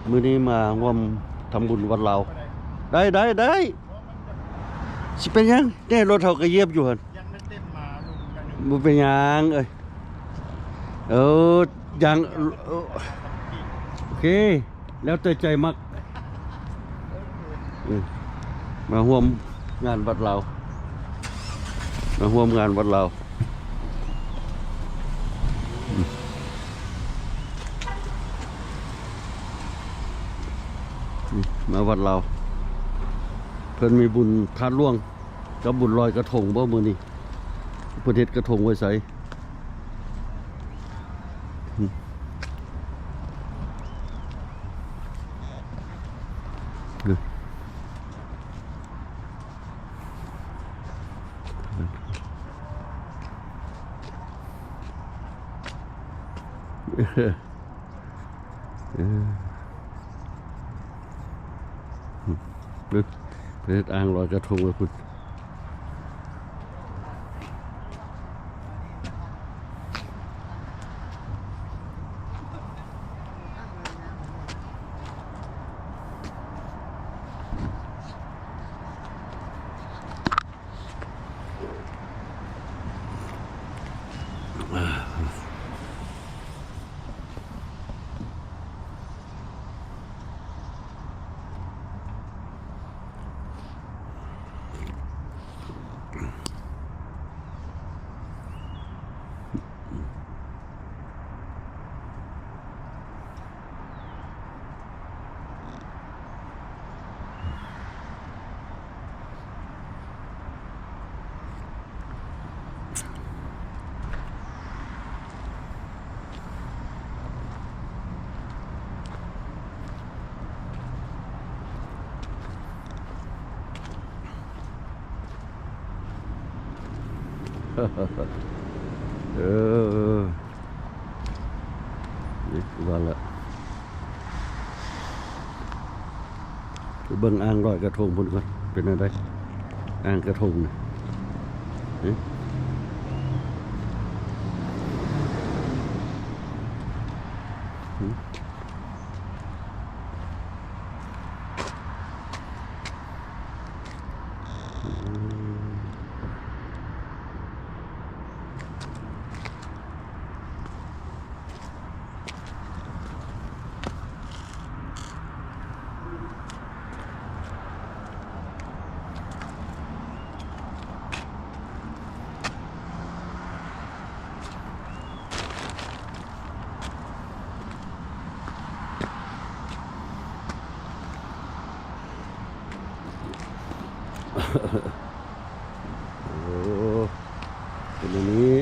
ມື້ນີ້ມາຮ່ວມທຳບຸນວັດລາວ. ໄດ້ ໄດ້ ໄດ້ ຊິເປັນຫຍັງແດ່? ລົດເຮົາກໍຢຽບຢູ່ຫັ້ນ. ບໍ່ເປັນຫຍັງເອີຍ. ເອີ ຢ່າງ ໂອເຄ ແລ້ວແຕ່ໃຈມັກ. ເອີ ມາຮ່ວມງານວັດລາວ ມາຮ່ວມງານວັດລາວ. ມາວັດລາວ ເພິ່ນມີບຸນທາດຫຼວງ ກັບບຸນລອຍກະທົງບໍ່ມື້ນີ້? ເພິ່ນເຮັດກະທົງໄວ້ໃສ? ເອີ ເອີ ເພິ່ນເຮັດອ່າງລອຍກະທົງໄວ້ພຸ້ນ. ເອີ ນີ້ວ່າລະ ໄປເບິ່ງອ່າງລອຍກະທົງພຸ້ນກ່ອນ ເປັນແນວໃດອ່າງກະທົງນະ? ຫຶ? ຫຶ? ໂອ້ ເປັນແນວນີ້.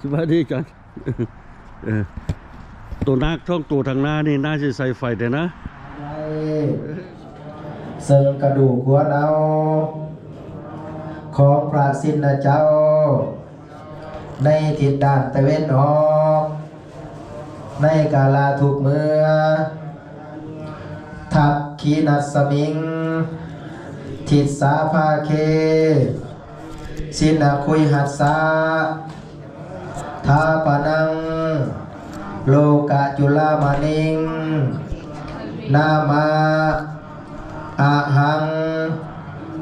ສະບາຍດີອາຈານ. ເອີ ໂຕນາກສອງໂຕທາງໜ້ານີ້ໜ້າຊິໃສ່ໄຟແທ້ນະ. ໄດ້ເຊິ່ງກະດູກຫົວເນົ່າຂອງພະຊິນນະເຈົ້າ ໃນທິດດ້ານຕາເວັນອອກ ໃນກາລະທຸກເມື່ອ ທັກຂິນັດສະມິງ ທິດສາພາເຄ ຊິນນະຄຸຍຫັດສະ ທາປະນັງ ໂລກະຈຸລາມະນິງ ນາມະ ອະຫັງ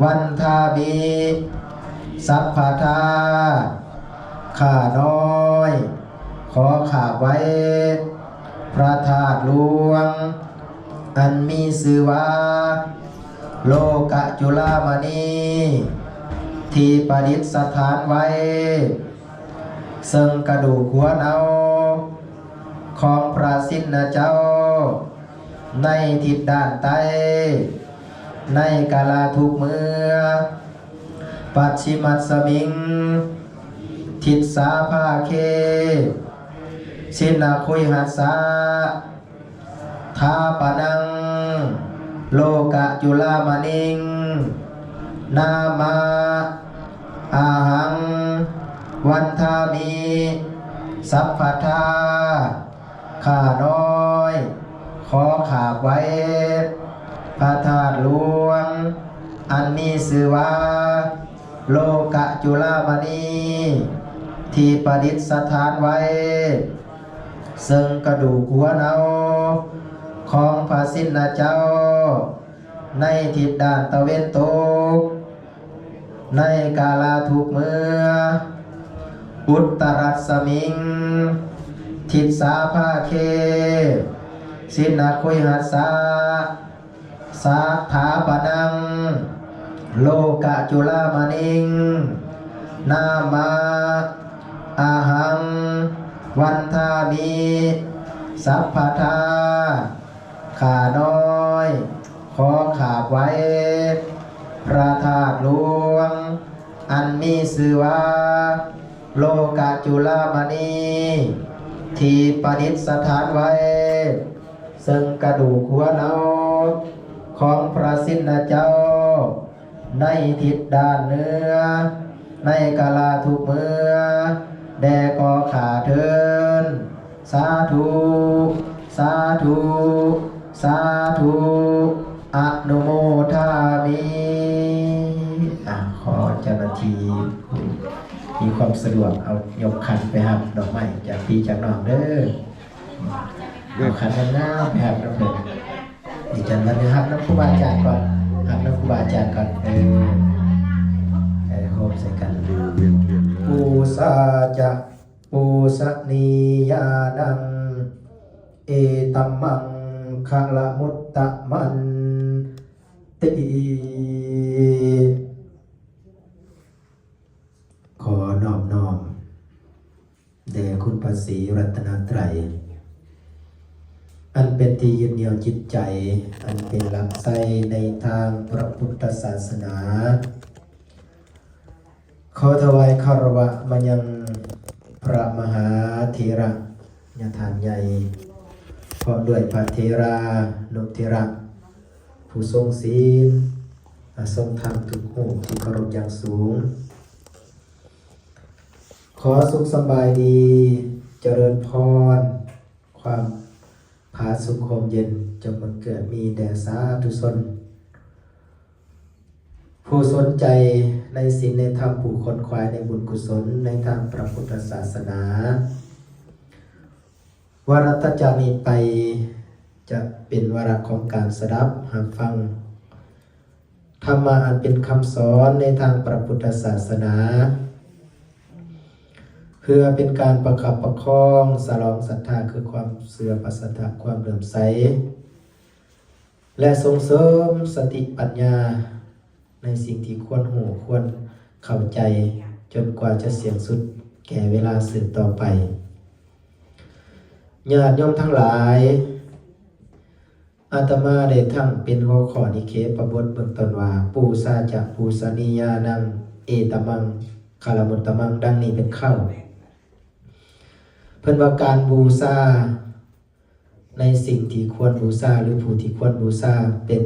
ວັນທາມິ ສັບພະທາ ຂ້ານ້ອຍ ຂໍຂາບໄຫວ້ ພະທາດຫຼວງ ອັນມີຊື່ວ່າ ໂລກະຈຸລາມະນີ ທີ່ປະດິດສະຖານໄວ້ ເຊິ່ງກະດູກຫົວເນົ່າຂອງພະຊິນນະເຈົ້າ ໃນທິດດ້ານໃຕ້ ໃນກາລະທຸກເມື່ອ ປັດຊິມັດສະມິງ ທິດສາພາເຄ ຊິນນະຄຸຍຫັດສະ ຖາປະນັງ ໂລກະຈຸລາມະນິງ ນາມະ ອາຫັງ ວັນທາມິ ສັບພະທາ ຂ້ານ້ອຍ ຂໍຂາບໄຫວ້ ພະທາດຫຼວງ ອັນມີຊື່ວ່າ ໂລກະຈຸລາມະນີ ທີ່ປະດິດສະຖານໄວ້ ເຊິ່ງກະດູກຫົວເນົ່າ ຂອງພະຊິນນະເຈົ້າ ໃນທິດດ້ານຕາເວັນຕົກ ໃນກາລະທຸກເມື່ອ ອຸດຕະຣັດສະມິງ ທິດສາພາເຄ ຊິນນະຄຸຍຫັດສະ ສະຖາປະນັງ ໂລກະຈຸລາມະນິງ ນາມະ ອາຫັງ ວັນທາມິ ສັບພະທາ ຂ້ານ້ອຍ ຂໍຂາບໄຫວ້ ພະທາດຫຼວງ ອັນມີຊື່ວ່າ ໂລກະຈຸລາມະນີ ທີ່ປະດິດສະຖານໄວ້ ເຊິ່ງກະດູກຫົວເນົ່າ ຂອງພະຊິນນະເຈົ້າ ໃນທິດດ້ານເໜືອ ໃນກາລະທຸກເມື່ອ ແດ່ກໍຂ້າເທີນ ສາທຸ ສາທຸ ສາທຸ ອະນຸໂມທາມິ. ອາ ຂໍເຈົ້າໜ້າທີ່ຜູ້ມີຄວາມສະດວກ ເອົາ ຍົກຂັນໄປຮັບດອກໄມ້ຈາກພີ່ຈາກນ້ອງເດີ. ເອົາຂັນງາມໆໄປຮັບນຳເພິ່ນ. ອີກຈັກໜ້ອຍໄປຮັບນຳຄູບາອາຈານກ່ອນ ຮັບນຳຄູບາອາຈານກ່ອນ. ເອີ ເອີ ໂຮມໃສ່ກັນ. ປູຊາຈະ ປູຊະນີຍານັງ ເອຕະມັງຄະລະມຸດຕະມັນຕິ. ຂໍນອບນ້ອມແດ່ຄຸນພະສີລັດຕະນະໄຕ ອັນເປັນທີ່ຍຶດໜຽວຈິດໃຈ ອັນເປັນຫຼັກໄຊໃນທາງພະພຸດທະສາສະໜາ. ຂໍຖວາຍຄາລະວະມາຍັງພະມະຫາເຖລະຍາທ່ານໃຫຍ່ ພ້ອມດ້ວຍພະເຖລານຸເຖລະ ຜູ້ຊົງສິນ ອາ ຊົງທຳທຸກຮູບທີ່ເຄົາລົບຢ່າງສູງ. ຂໍສຸກສະບາຍດີ ຈະເລີນພອນ ຄວາມຜາສຸກຮົ່ມເຢັນ ຈົ່ງບັງເກີດມີແດ່ສາທຸຊົນ ຜູ້ສົນໃຈໃນສິນໃນທຳ ຜູ້ຂົນຂວາຍໃນບຸນກຸສົນໃນທາງພະພຸດທະສາສະໜາ. ວາລະຕໍ່ຈາກນີ້ໄປ ຈະເປັນວາລະຂອງການສະດັບຮັບຟັງ ທຳມະອັນເປັນຄຳສອນໃນທາງພະພຸດທະສາສະໜາ ເພື່ອເປັນການປະຄັບປະຄອງສະຫຼອງສັດທາ ຄືຄວາມເຊື່ອ ພະສັດທະ ຄວາມເຫຼື້ອມໃສ ແລະ ສົ່ງເສີມສະຕິປັນຍາໃນສິ່ງທີ່ຄວນຮູ້ຄວນເຂົ້າໃຈ ຈົນກວ່າຈະສິ້ນສຸດແກ່ເວລາສືບຕໍ່ໄປ. ຍາດໂຍມທັງຫຼາຍ, ອາດຕະມາໄດ້ຕັ້ງເປັນຫົວຂໍ້ນິເຂປະບົດເບື້ອງຕົ້ນວ່າ ປູຊາຈະປູຊະນີຍານັງ ເອຕະມັງຄະລະມຸດຕະມັງ ດັ່ງນີ້ເປັນເຄົ້າ. ເພິ່ນວ່າການບູຊາໃນສິ່ງທີ່ຄວນບູຊາ ຫຼື ຜູ້ທີ່ຄວນບູຊາ ເປັນ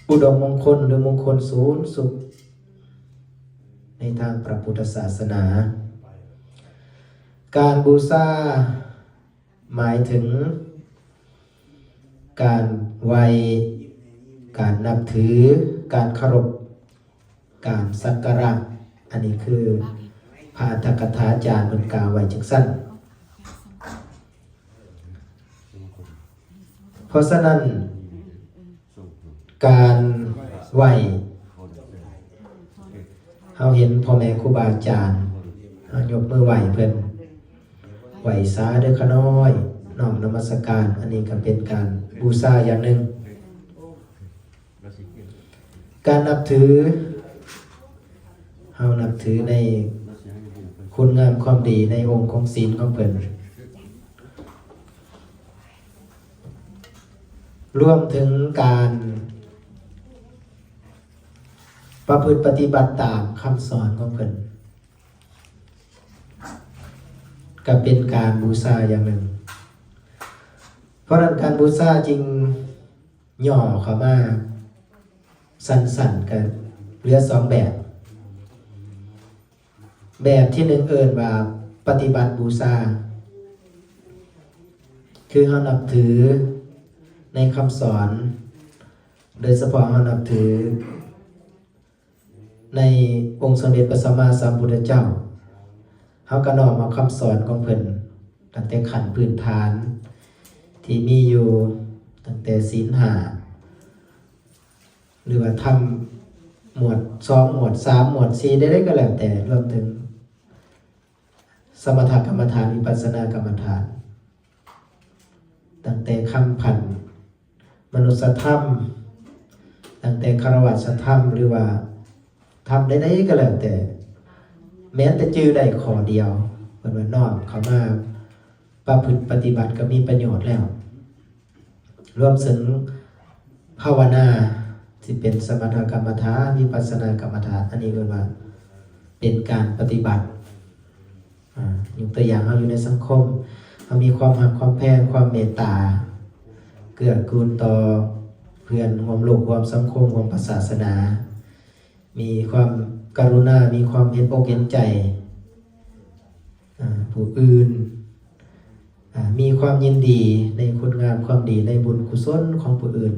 ອຸດົມມົງຄົນ ຫຼື ມົງຄົນສູງສຸດໃນທາງພະພຸດທະສາສະໜາ. ການບູຊາ ໝາຍເຖິງການໄຫວ້, ການນັບຖື, ການເຄົາລົບ, ການສັກກາລະ, ອັນນີ້ຄືພະອັດຖະກະຖາຈານເພິ່ນກ່າວໄວ້ຈັ່ງຊັ້ນ. ເພາະສະນັ້ນ, ການໄຫວ້ ເຮົາເຫັນພໍ່ແມ່ຄູບາອາຈານ ເຮົາຍົກມືໄຫວ້ເພິ່ນ ໄຫວ້ສາເດີຂ້ານ້ອຍ ນ້ອມນະມັດສະການ, ອັນນີ້ກໍເປັນການບູຊາຢ່າງໜຶ່ງ. ການນັບຖື ເຮົານັບຖືໃນຄຸນງາມຄວາມດີ ໃນອົງຂອງສິນຂອງເພິ່ນ. ລວມເຖິງການປະພຶດປະຕິບັດຕາມຄຳສອນຂອງເພິ່ນ. ກໍເປັນການບູຊາຢ່າງໜຶ່ງ. ເພາະນັ້ນການບູຊາຈຶ່ງຫຍໍ້ເຂົ້າມາສັ້ນໆ ກໍເຫຼືອສອງແບບ. ແບບທີໜຶ່ງເອີ້ນວ່າປະຕິບັດບູຊາ ຄືເຮົານັບຖືໃນຄຳສອນ, ໂດຍສະເພາະເຮົານັບຖື ໃນອົງສົມເດັດພະສຳມາສຳພຸດທະເຈົ້າ, ເຮົາກໍນ້ອມເອົາຄຳສອນຂອງເພິ່ນ ຕັ້ງແຕ່ຂັ້ນພື້ນຖານທີ່ມີຢູ່ ຕັ້ງແຕ່ສິນຫ້າ ຫຼືວ່າທຳໝວດສອງ ໝວດສາມ ໝວດສີ່ ໃດໆກໍແລ້ວແຕ່ ລວມເຖິງສະມະຖະກຳມະຖານ ວິປັດສະນາກຳມະຖານ ຕັ້ງແຕ່ຄຳພັນ ມະນຸດສະທຳ, ຕັ້ງແຕ່ຄາລະວາດສະທຳ ຫຼືວ່າທຳໃດໆກໍແລ້ວແຕ່ ແມ່ນແຕ່ຈື່ໄດ້ຂໍ້ດຽວ ເພິ່ນວ່ານ້ອມເຂົ້າມາປະພຶດປະຕິບັດກໍມີປະໂຫຍດແລ້ວ. ລວມເຖິງພາວະນາ ຊິເປັນສະມະຖະກຳມະຖານ ວິປັດສະນາກຳມະຖານ ອັນນີ້ເອີ້ນວ່າເປັນການປະຕິບັດ. ອາ ຍົກຕົວຢ່າງ ເຮົາຢູ່ໃນສັງຄົມ ເຮົາມີຄວາມຮັກຄວາມແພງ ຄວາມເມດຕາ ເກື້ອກູນຕໍ່ເພື່ອນຮ່ວມໂລກ ຮ່ວມສັງຄົມ ຮ່ວມປະສາສະໜາ, ມີຄວາມກະລຸນາ ມີຄວາມເຫັນອົກເຫັນໃຈ ອາ ຜູ້ອື່ນ, ອາ ມີຄວາມຍິນດີໃນຄຸນງາມຄວາມດີ ໃນບຸນກຸສົນຂອງຜູ້ອື່ນ.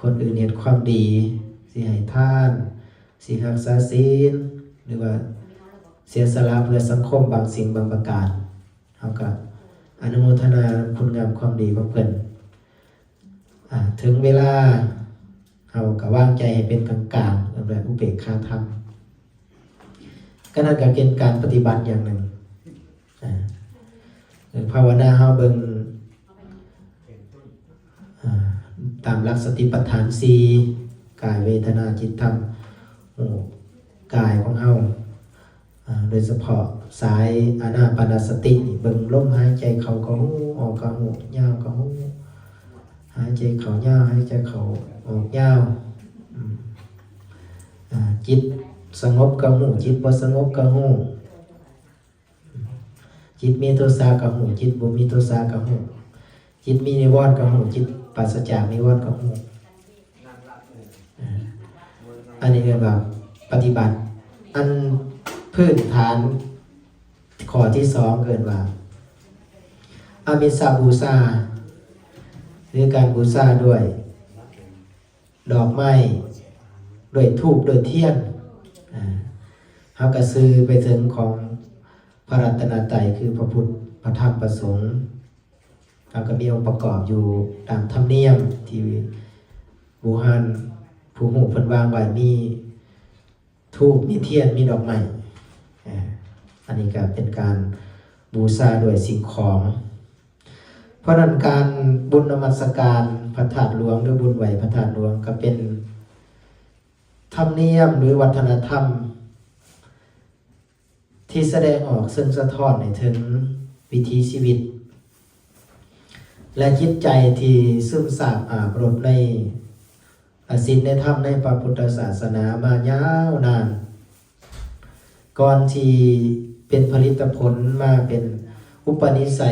ຄົນອື່ນເຮັດຄວາມດີ ຊິໃຫ້ທານ ຊິຮັກສາສິນ ຫຼືວ່າເສຍສະຫຼະເພື່ອສັງຄົມບາງສິ່ງບາງປະການ ເຮົາກໍອະນຸໂມທະນາຄຸນງາມຄວາມດີຂອງເພິ່ນ. ອາ ເຖິງເວລາເຮົາກໍວາງໃຈໃຫ້ເປັນກາງໆ ເອີ້ນວ່າອຸເບກຂາທຳ. ກໍນັ້ນກໍເປັນການປະຕິບັດຢ່າງໜຶ່ງ. ອາ ເອີ ພາວະນາເຮົາເບິ່ງ ອາ ຕາມຫຼັກສະຕິປັດຖານສີ່ ກາຍ ເວທະນາ ຈິດ ທຳ ຮູ້ກາຍຂອງເຮົາ ອາ ໂດຍສະເພາະສາຍອານາປານະສະຕິນີ້ ເບິ່ງລົມຫາຍໃຈເຂົ້າກໍຮູ້ ອອກກໍຮູ້ ຍາວກໍຮູ້ ຫາຍໃຈເຂົ້າຍາວ ຫາຍໃຈເຂົ້າອອກຍາວ. ອາ ຈິດສະຫງົບກໍຮູ້ ຈິດບໍ່ສະຫງົບກໍຮູ້. ຈິດມີໂທສະກໍຮູ້ ຈິດບໍ່ມີໂທສະກໍຮູ້ ຈິດມີນິວອນກໍຮູ້ ຈິດປາສະຈາກນິວອນກໍຮູ້. ອາ ອັນນີ້ເອີ້ນວ່າປະຕິບັດ. ອັນພື້ນຖານຂໍ້ທີສອງເອີ້ນວ່າອາມິສະບູຊາ ຫຼື ການບູຊາດ້ວຍ ດອກໄມ້ ດ້ວຍທູບ ດ້ວຍທຽນ. ອາ ເຮົາກໍສື່ໄປເຖິງຂອງພະລັດຕະນະໄຕ ຄືພະພຸດ ພະທຳ ພະສົງ. ເຮົາກໍມີອົງປະກອບຢູ່ຕາມທຳນຽມທີ່ບູຮານຜູ້ຮູ້ເພິ່ນວາງໄວ້ ມີທູບ ມີທຽນ ມີດອກໄມ້. ອາ ອັນນີ້ກໍເປັນການບູຊາດ້ວຍສິ່ງຂອງ. ເພາະນັ້ນການບຸນນະມັດສະການພະທາດຫຼວງ ຫຼື ບຸນໄຫວ້ພະທາດຫຼວງ ກໍເປັນທຳນຽມ ຫຼື ວັດທະນະທຳທີ່ສະແດງອອກເຊິ່ງສະທ້ອນໃຫ້ເຖິງວິຖີຊີວິດ ແລະ ຈິດໃຈທີ່ຊຶມຊາບອາບລົດໃນ ອາ ສິນໃນທຳໃນພະພຸດທະສາສະໜາມາຍາວນານ ກ່ອນທີ່ເປັນຜະລິດຕະຜົນມາເປັນອຸປະນິໄສ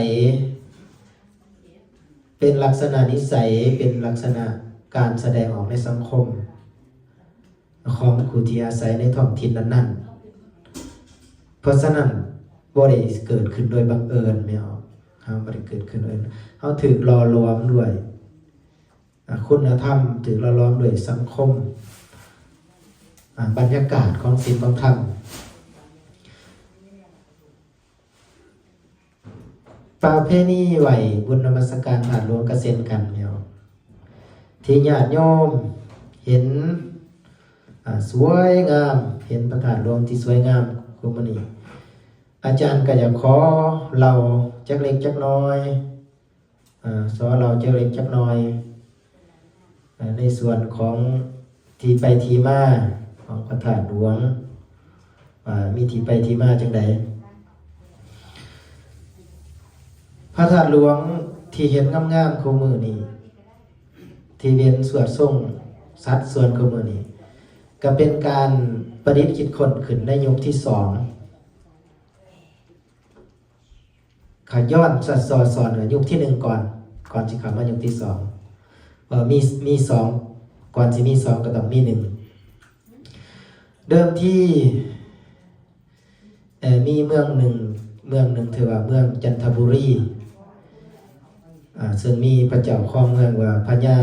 ເປັນລັກສະນະນິໄສ ເປັນລັກສະນະການສະແດງອອກໃນສັງຄົມຂອງຜູ້ທີ່ອາໄສໃນທ້ອງຖິ່ນນັ້ນໆ. ເພາະສະນັ້ນ ບໍ່ໄດ້ເກີດຂຶ້ນໂດຍບັງເອີນແມ່ນບໍ່? ເຮົາບໍ່ໄດ້ເກີດຂຶ້ນໂດຍ ເຮົາຖືກຫຼໍ່ຫຼວມດ້ວຍ ອາ ຄຸນນະທຳ ຖືກຫຼໍ່ຫຼວມດ້ວຍສັງຄົມ ອາ ບັນຍາກາດຂອງສິນຂອງທຳ. ປະເພນີໄຫວ້ບຸນນະມັດສະການທາດຫຼວງກໍເຊັ່ນກັນແລ້ວ ທີ່ຍາດໂຍມເຫັນ ອາ ສວຍງາມ ເຫັນພະທາດຫຼວງທີ່ສວຍງາມຄືມື້ນີ້ ອາຈານກໍຢາກຂໍເລົ່າຈັກເລັກຈັກນ້ອຍ ອາ ຂໍເລົ່າຈັກເລັກຈັກນ້ອຍ ອາ ໃນສ່ວນຂອງທີ່ໄປທີ່ມາຂອງພະທາດຫຼວງ ວ່າມີທີ່ໄປທີ່ມາຈັ່ງໃດ. ພະທາດຫຼວງທີ່ເຫັນງາມໆຄູ່ມື້ນີ້ ທີ່ເຫັນສວດຊົງສັດສ່ວນຄູ່ມື້ນີ້ ກໍເປັນການປະດິດຄິດຄົ້ນຂຶ້ນໃນຍຸກທີສອງ. ຂ້າຍ້ອນສະ ສ- ສອນວ່າຍຸກທີໜຶ່ງກ່ອນ ກ່ອນຊິເຂົ້າມາຍຸກທີສອງ ເອີ ມີ ມີສອງ ກ່ອນຊິມີສອງກໍຕ້ອງມີໜຶ່ງ. ເດີມທີ ເອີ ມີເມືອງໜຶ່ງ ເມືອງໜຶ່ງ ຖືວ່າເມືອງຈັນທະບູລີ ອາ ເຊິ່ງມີພະເຈົ້າຄອງເມືອງວ່າພະຍາ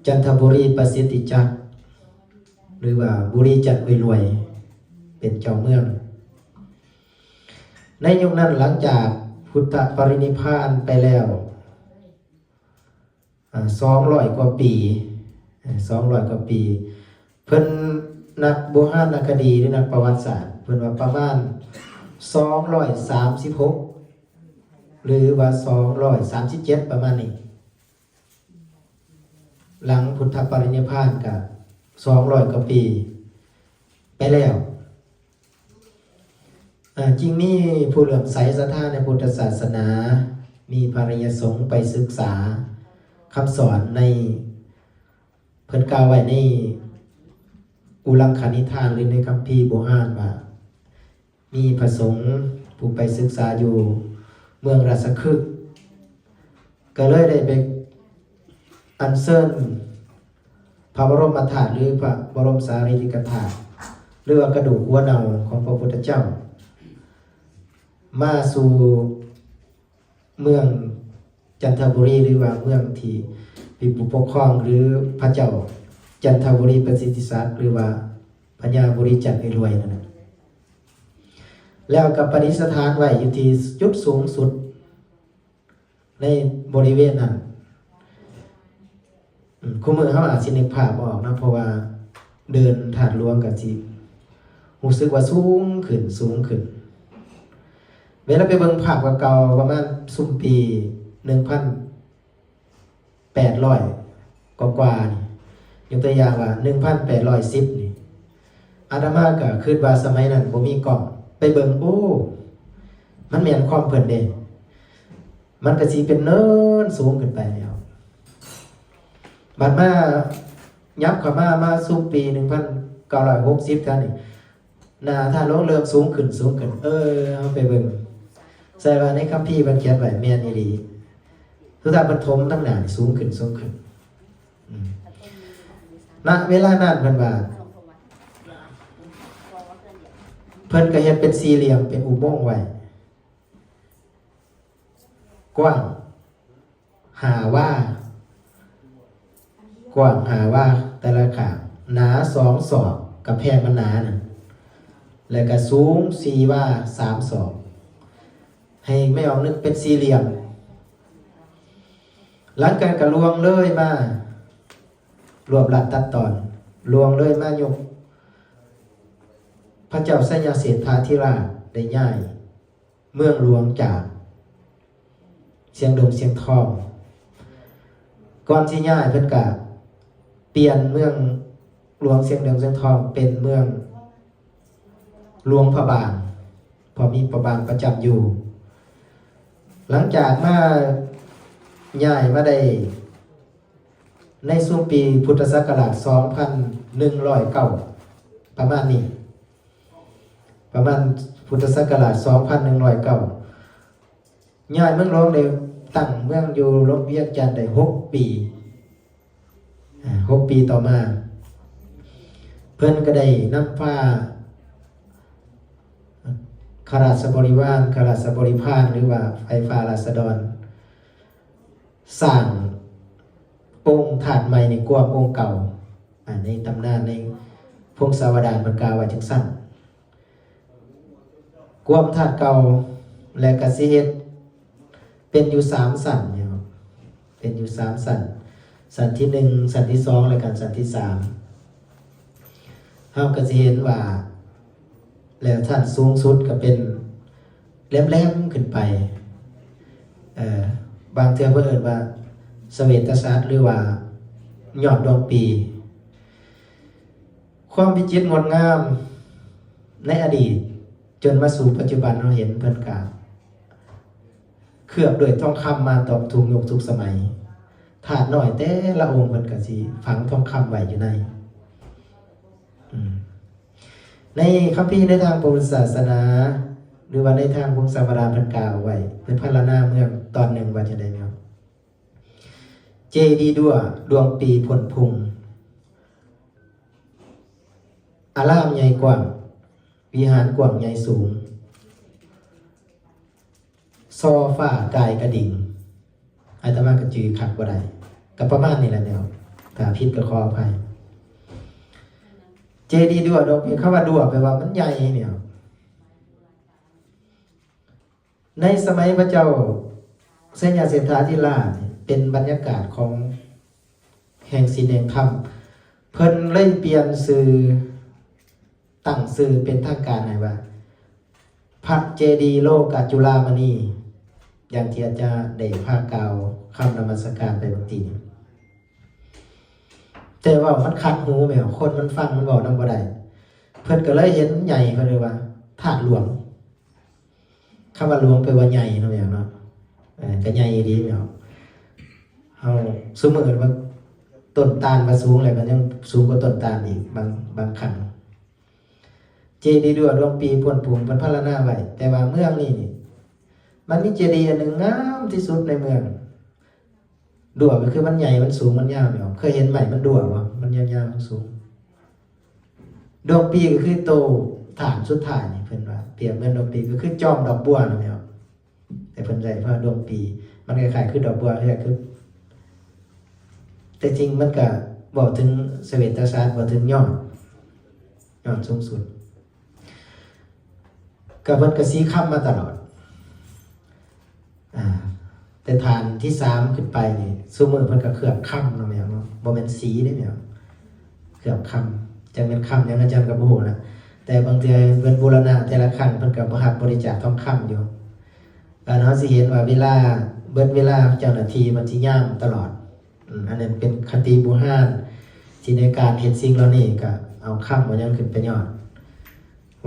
ຈັນທະບູລີປະສິດທິຈັກ ຫຼືວ່າບູລີຈັນອຸຍລວຍ ເປັນເຈົ້າເມືອງ. ໃນຍຸກນັ້ນ ຫຼັງຈາກພຸດທະປະລິນິບພານໄປແລ້ວ ອາ ສອງຮ້ອຍກວ່າປີ ເອີ ສອງຮ້ອຍກວ່າປີ ເພິ່ນ ນັກໂບຮານນະຄະດີ ຫຼື ນັກປະຫວັດສາດ ເພິ່ນວ່າປະມານສອງຮ້ອຍສາມສິບຫົກ ຫຼືວ່າສອງຮ້ອຍສາມສິບເຈັດ ປະມານນີ້. ຫຼັງພຸດທະປະລິນິບພານກະສອງຮ້ອຍກວ່າປີໄປແລ້ວ ອາ ຈຶ່ງມີຜູ້ເຫຼື້ອມໃສສັດທາໃນພຸດທະສາສະໜາ ມີພະລິຍະສົງໄປສຶກສາຄຳສອນໃນ ເພິ່ນກ່າວໄວ້ໃນອຸລັງຄະນິທານ ຫຼື ໃນຄຳພີໂບຮານວ່າ ມີພະສົງຜູ້ໄປສຶກສາຢູ່ເມືອງລາຊະຄຶກ ກໍເລີຍໄດ້ໄປອັນເຊີນພະບໍລົມມະທາດ ຫຼື ພະບໍລົມສາລີລິກະທາດ ຫຼືວ່າກະດູກຫົວເນົ່າຂອງພະພຸດທະເຈົ້າ ມາສູ່ເມືອງຈັນທະບູລີ ຫຼືວ່າເມືອງທີ່ມີຜູ້ປົກຄອງ ຫຼື ພະເຈົ້າຈັນທະບູລີປະສິດທິສັດ ຫຼືວ່າພະຍາບູລີຈັນເອລວຍນັ້ນນະ ແລ້ວກໍປະດິດສະຖານໄວ້ຢູ່ທີ່ຈຸດສູງສຸດໃນບໍລິເວນນັ້ນ. ອືມ ຄູ່ມື້ເຮົາອາດຊິນຶກພາບບໍ່ອອກເນາະ ເພາະວ່າເດີ່ນທາດຫຼວງກໍຊິຮູ້ສຶກວ່າສູງຂຶ້ນ ສູງຂຶ້ນ. ເວລາໄປເບິ່ງພາບເກົ່າໆ ປະມານຊຸມປີໜຶ່ງພັນ ແປດຮ້ອຍກວ່າໆນີ້ ຍົກຕົວຢ່າງວ່າ ໜຶ່ງພັນແປດຮ້ອຍສິບນີ້ ອາດຕະມາກໍຄິດວ່າສະໄໝນັ້ນບໍ່ມີກ້ອງ ໄປເບິ່ງ ໂອ້ ມັນແມ່ນຄວາມເພິ່ນເດ້ ມັນກໍຊິເປັນເນີນສູງຂຶ້ນໄປແລ້ວ. ບັດມາ ຫຍັບເຂົ້າມາ ມາຊຸມປີໜຶ່ງພັນເກົ້າຮ້ອຍຫົກສິບແຖວນີ້ ໜ້າທາດຫຼວງເລີ່ມສູງຂຶ້ນ ສູງຂຶ້ນ ເອີ ເຮົາໄປເບິ່ງ ໃສ່ວ່າໃນຄຳພີເພິ່ນຂຽນໄວ້ແມ່ນອີ່ຫຼີ ຄືວ່າເພິ່ນຖົມທາງໜ້ານີ້ສູງຂຶ້ນ ສູງຂຶ້ນ. ອືມ ນະເວລານັ້ນເພິ່ນວ່າ ເພິ່ນກໍເຮັດເປັນສີ່ຫຼ່ຽມ ເປັນອຸໂມງໄວ້ ກວ້າງ ຫ້າວາ ກວ້າງຫ້າວາແຕ່ລະຂ້າງ ໜາສອງສອກ ກຳແພງມັນໜານະ ແລ້ວກະສູງສີ່ວາສາມສອກ ໃຫ້ແມ່ອອກນຶກເປັນສີ່ຫຼ່ຽມ. ຫຼັງຈາກນັ້ນກະລ່ວງເລີຍມາ ລວບລັດຕັດຕອນ ລ່ວງເລີຍມາຍຸກພະເຈົ້າໄຊຍະເສດຖາທິລາດໄດ້ຍ້າຍ ເມືອງຫຼວງຈາກຊຽງດົງຊຽງທອງ. ກ່ອນຊິຍ້າຍເພິ່ນກະປ່ຽນເມືອງຫຼວງຊຽງດົງຊຽງທອງເປັນເມືອງຫຼວງພະບາງ ເພາະມີພະບາງປະຈຳຢູ່. ຫຼັງຈາກມາ ຍ້າຍມາໄດ້ ໃນຊຸມປີພຸດທະສັກກະລາດສອງພັນໜຶ່ງຮ້ອຍເກົ້າ ປະມານນີ້ ປະມານພຸດທະສັກກະລາດສອງພັນໜຶ່ງຮ້ອຍເກົ້າ ຍ້າຍເມືອງຫຼວງໄດ້ຕັ້ງເມືອງຢູ່ລວງວຽງຈັນໄດ້ຫົກປີ ອາ ຫົກປີຕໍ່ມາ ເພິ່ນກໍໄດ້ນຳພາຂ້າລາຊະບໍລິວານ ຂ້າລາຊະບໍລິພານ ຫຼືວ່າໄພຟ້າລາຊະດອນ ສ້າງອົງທາດໃໝ່ນີ້ກວ່າອົງເກົ່າ. ອາ ໃນຕຳນານໃນພົງສາວະດານເພິ່ນກ່າວວ່າຈັ່ງຊັ້ນ ກວ່າທາດເກົ່າ ແລະ ກະຊິເຮັດເປັນຢູ່ສາມຊັ້ນເນາະ ເປັນຢູ່ສາມຊັ້ນ ຊັ້ນທີໜຶ່ງ ຊັ້ນທີສອງ ແລະ ກະຊັ້ນທີສາມ ເຮົາກະຊິເຫັນວ່າ ແລ້ວຊັ້ນສູງສຸດກໍເປັນແຫຼມໆຂຶ້ນໄປ ເອີ ບາງເທື່ອເພິ່ນເອີ້ນວ່າສະເວດຕະສັດ ຫຼືວ່າຍອດດວງປີ. ຄວາມວິຈິດງົດງາມໃນອະດີດ ຈົນມາສູ່ປັດຈຸບັນເຮົາເຫັນເພິ່ນກະເຄືອບດ້ວຍທອງຄຳມາຕອບທຸກຍຸກທຸກສະໄໝ. ທາດນ້ອຍແຕ່ລະອົງເພິ່ນກະຊິຝັງທອງຄຳໄວ້ຢູ່ໃນ ອືມ ໃນຄຳພີໃນທາງພຸດທະສາສະໜາ ຫຼືວ່າໃນທາງວົງສາວະດາເພິ່ນກ່າວໄວ້ ເພິ່ນພັນລະນາເມືອງຕອນໜຶ່ງວ່າຈັ່ງໃດເນາະ? ເຈດີດ້ວຍ ດວງປີພົ້ນພຸ່ງ ອາລາມໃຫຍ່ກວ້າງ ວິຫານກວ້າງໃຫຍ່ສູງ ສໍຟ້າກາຍກະດິງ ອາດຕະມາກໍຈື່ຄັກບໍ່ໄດ້ ກໍປະມານນີ້ແຫຼະແນວ ຖ້າຜິດກໍຂໍອະໄພ. ເຈດີດ້ວຍ ດວງປີ ຄຳວ່າດ້ວຍແປວ່າມັນໃຫຍ່ແນວ ໃນສະໄໝພະເຈົ້າໄຊຍະເສດຖາທິລາດ ເປັນບັນຍາກາດຂອງແຫ່ງສິນແຫ່ງທຳ ເພິ່ນເລີຍປ່ຽນຊື່ ຕັ້ງຊື່ເປັນທາງການໃຫ້ວ່າ ພະເຈດີໂລກະຈຸລາມະນີ ຢ່າງທີ່ອາຈານໄດ້ພາກ່າວຄຳນະມັດສະການໄປເມື່ອກີ້ນີ້ ແຕ່ເວົ້າມັນຂັດຫູແມວ ຄົນມັນຟັງມັນເວົ້ານຳບໍ່ໄດ້ ເພິ່ນກໍເລີຍເຫັນໃຫຍ່ ເພິ່ນເອີ້ນວ່າທາດຫຼວງ. ຄຳວ່າຫຼວງແປວ່າໃຫຍ່ເນາະແມ່ເນາະ ເອີ ກໍໃຫຍ່ອີ່ຫຼີເນາະ. ເຮົາ ຊຸມື້ວ່າຕົ້ນຕານວ່າສູງແລ້ວ ກໍຍັງສູງກວ່າຕົ້ນຕານອີກ ບາງ ບາງຄັ້ງ. ເຈດີດ້ວຍ ດວງປີ ພົ້ນພຸ່ງ ເພິ່ນພັນລະນາໄວ້ ແຕ່ວ່າເມືອງນີ້ນີ້ ມັນມີເຈດີອັນໜຶ່ງງາມທີ່ສຸດໃນເມືອງ. ດ້ວຍກໍຄືມັນໃຫຍ່ ມັນສູງ ມັນຍາວແມ່ນບໍ່? ເຄີຍເຫັນໄມ້ມັນດ້ວຍບໍ່? ມັນຍາວໆ ມັນສູງ. ດວງປີກໍຄືໂຕຖານສຸດທ້າຍນີ້ ເພິ່ນວ່າປຽບເໝືອນດວງປີກໍຄືຈອມດອກບົວນັ້ນແຫຼະ ແຕ່ເພິ່ນໃຊ້ຄຳວ່າດວງປີ ມັນຄ້າຍໆ ຄືດອກບົວ ຄື ແຕ່ຈິງມັນກະເວົ້າເຖິງສະເວດຕະສັດ ເວົ້າເຖິງຍອດ ຍອດສູງສຸດ. ກະເພິ່ນກະສີຄຳມາຕະຫຼອດ ອາ ແຕ່ຖານທີສາມຂຶ້ນໄປນີ້ ຊຸມື້ເພິ່ນກະເຄື່ອບຄຳເນາະແມ່ເນາະ ບໍ່ແມ່ນສີເດ້ແມ່ ເຄື່ອບຄຳ ຈັກແມ່ນຄຳຫຍັງອາຈານກະບໍ່ຮູ້ນະ ແຕ່ບາງເທື່ອເພິ່ນບູລະນະແຕ່ລະຄັ້ງ ເພິ່ນກະບໍ່ຮັບບໍລິຈາກທອງຄຳຢູ່. ອັນເຮົາຊິເຫັນວ່າເວລາ ເບິດເວລາເຈົ້າໜ້າທີ່ມັນຊິຍາມຕະຫຼອດ ອືມ ອັນນັ້ນເປັນຄະຕິບູຮານ ທີ່ໃນການເຮັດສິ່ງເຫຼົ່ານີ້ກະເອົາຄຳເອົາຫຍັງຂຶ້ນໄປຍອດ.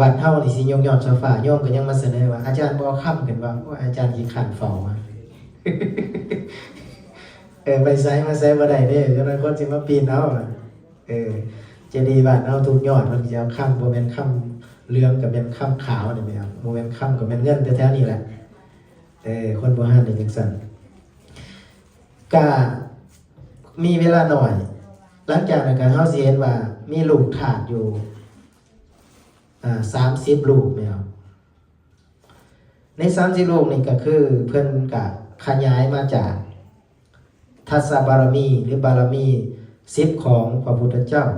ວັດເຮົານີ້ຊິຍົກຍອດໂຊຟາ ໂຍມກໍຍັງມາສະເໜີວ່າ ອາຈານບໍ່ເອົາຄຳຂຶ້ນວ່າ ໂອ້ຍ ອາຈານຂີ້ຄ້ານເຝົ້າວ່າ ເອີ ໄປໃສມາໃສບໍ່ໄດ້ເດ້ ຈັກໜ່ອຍຄົນຊິມາປີນເອົາ. ເອີ ເຈດີບ້ານເຮົາທຸກຍອດ ເພິ່ນຊິເອົາຄຳ ບໍ່ແມ່ນຄຳເຫຼືອງ ກໍແມ່ນຄຳຂາວນີ້ແມ່ນ ບໍ່ແມ່ນຄຳ ກໍແມ່ນເງິນແຖວໆນີ້ແຫຼະ. ເອີ ຄົນບູຮານນີ້ຈັ່ງຊັ້ນ. ກະມີເວລາໜ້ອຍ ຫຼັງຈາກນັ້ນກະເຮົາຊິເຫັນວ່າມີລູກທາດຢູ່ ອາ ສາມສິບລູກແມ່ນບໍ່? ໃນສາມສິບລູກນີ້ກະຄືເພິ່ນກະຂະຫຍາຍມາຈາກທັດສະບາລະມີ ຫຼື ບາລະມີສິບຂອງພະພຸດທະເຈົ້າ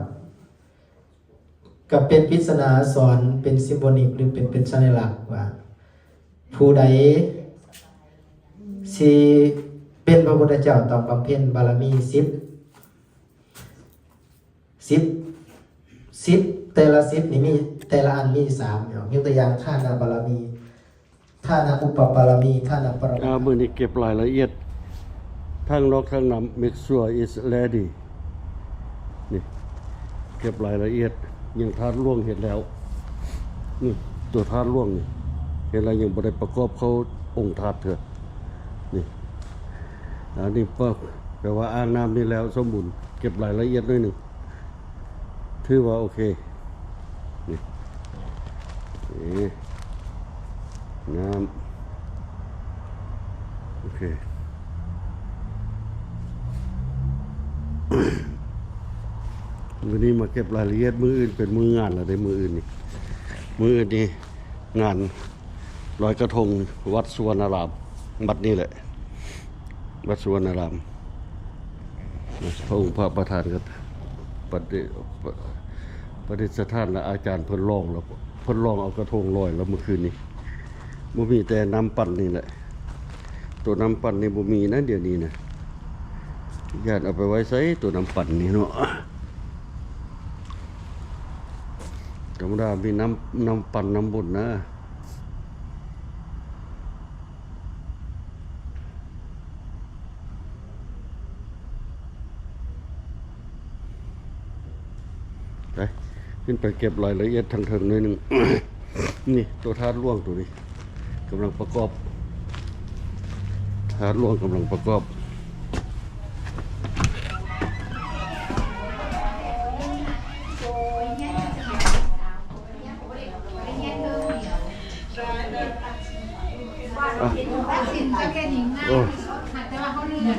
ກະເປັນປິດສະໜາສອນ ເປັນຊິມໂບນິກ ຫຼື ເປັນ ເປັນສັນຍາລັກວ່າ ຜູ້ໃດຊິເປັນພະພຸດທະເຈົ້າຕ້ອງບຳເພັນບາລະມີສິບ ສິບ ສິບ ແຕ່ລະສິບນີ້ມີ ແຕ່ລະອັນມີສາມເນາະ ຍົກຕົວຢ່າງ ທານະບາລະມີ ທານະອຸປະບາລະມີ ທານະປະລະມາ ອ່າ ມື້ນີ້ເກັບລາຍລະອຽດ ທັງນອກທັງໃນ make sure it's ready ນີ້ ເກັບລາຍລະອຽດ ຍັງທາດຫຼວງເຮັດແລ້ວ ນີ້ ຕົວທາດຫຼວງນີ້ ເຫັນແລ້ວ ຍັງບໍ່ໄດ້ປະກອບເຂົ້າອົງທາດເທື່ອ ນີ້ ອັນນີ້ແປວ່າອ່າງນ້ຳນີ້ແລ້ວສົມບູນ ເກັບລາຍລະອຽດໜ້ອຍໜຶ່ງ ຖືວ່າໂອເຄ ນີ້ ນີ້ ນ້ຳ ໂອເຄ ມື້ນີ້ມາເກັບລາຍລະອຽດ ມື້ອື່ນເປັນມື້ງານແລ້ວເດ້ ມື້ອື່ນນີ້ ມື້ອື່ນນີ້ງານລອຍກະທົງວັດສຸວັນນາລາມ ວັດນີ້ແຫຼະ ວັດສຸວັນນາລາມ ພະອົງພະປະທານກໍປະດິ ປະ ປະດິດສະຖານ ແລະ ອາຈານເພິ່ນລອງແລ້ວ ເພິ່ນລອງເອົາກະທົງລອຍແລ້ວມື້ຄືນນີ້ ບໍ່ມີແຕ່ນ້ຳປັ່ນນີ້ແຫຼະ ໂຕນ້ຳປັ່ນນີ້ບໍ່ມີນະ ດຽວນີ້ນະ ຢ້ານເອົາໄປໄວ້ໃສ ໂຕນ້ຳປັ່ນນີ້ເນາະ ທຳມະດາມີນ້ຳ ນ້ຳປັ່ນນ້ຳບົນນະ. ໄປ ຂຶ້ນໄປເກັບລາຍລະອຽດທາງເທິງໜ້ອຍໜຶ່ງ ນີ້ ໂຕທາດຫຼວງໂຕນີ້ ກຳລັງປະກອບ ທາດຫຼວງກຳລັງປະກອບ. ແຕ່ວ່າເຮົາລືມ ລືມ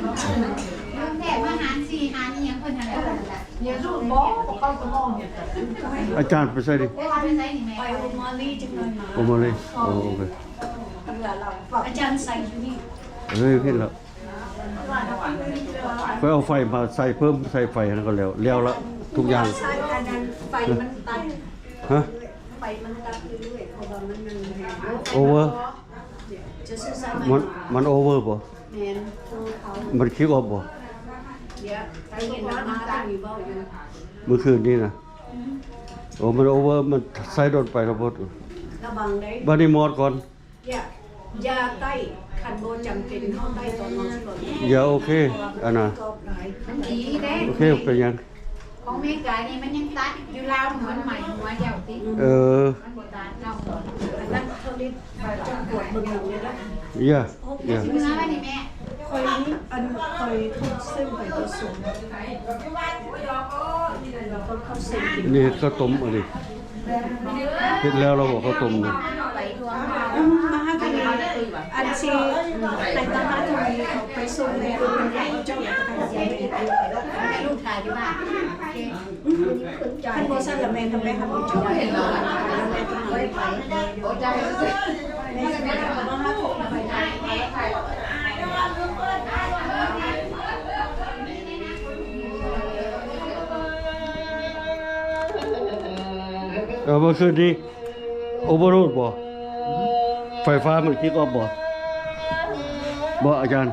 ແທ້ ມາຫານສີ່ຫານອີ່ຫຍັງເພິ່ນຫັ້ນແຫຼະ. ອາຈານໄປໃສນີ້? ໂອມາລີ ໂອເຄ ອາຈານໃສ່ຢູ່ນີ້ ເອີ ເຫັນແລ້ວ. ໄປເອົາໄຟມາໃສ່ ເພີ່ມໃສ່ໄຟຫັ້ນກໍແລ້ວ ແລ້ວລະທຸກຢ່າງ. ໄຟມັນຕັດ ຮະ? ໄຟມັນຕັດເລື້ອຍໆ ເພາະວ່າມັນຍັງ ໂອເວີ ມັນ ມັນໂອເວີບໍ່? ແມ່ນ ມັນຄິກອອບບໍ່? ມື້ຄືນນີ້ນະ ໂອ ມັນໂອເວີ ມັນໃຊ້ດົນໄປລະບົດ. ລະວັງເດ້ ບັດນີ້ມອດກ່ອນ. ຢ່າ ຢ່າໄຕ້ ຄັນບໍ່ຈຳເປັນເຮົາໄຕ້ຕອນນອນຊິບໍ່ດີ. ຢ່າ ໂອເຄ ອັນນະ ມັນດີເດ້ ໂອເຄ ເປັນຫຍັງ? ຂອງເມການີ້ມັນຍັງຕັດ ຢູ່ລາວມັນໃໝ່ຫົວດຽວຕິ. ເອີ ມັນບໍ່ຕັດເນາະ ອັນນັ້ນເຂົາເລີຍຈະກວດເບິ່ງເລີຍນະ. ຢ່າ ຢ່າ ເມືອມານີ້ແມ່ ຂ້ອຍນີ້ ອັນຂ້ອຍຊື້ໄປປະສົມ ນີ້ເຮັດເຂົ້າຕົ້ມອັນນີ້ ເຮັດແລ້ວລະບໍ່ເຂົ້າຕົ້ມນີ້? ມະຫາທະວີ ອັນຊິໃຫ້ມະຫາທະວີເອົາໄປສົ່ງແມ່ ເພິ່ນໃຫ້ເຈົ້າ ລູກຖ່າຍຢູ່ບ້ານ. ຄັນບໍ່ຊັ້ນລະແມ່ກໍໄປຫາເຈົ້າ ແມ່ກໍໄປ ແມ່ຊິມາຫາເຂົາໄປ. ເອີ ເມື່ອຄືນນີ້ໂອເວີໂຫຼດບໍ່? ໄຟຟ້າມັນຄິກອອບບໍ່? ບໍ່ ອາຈານ?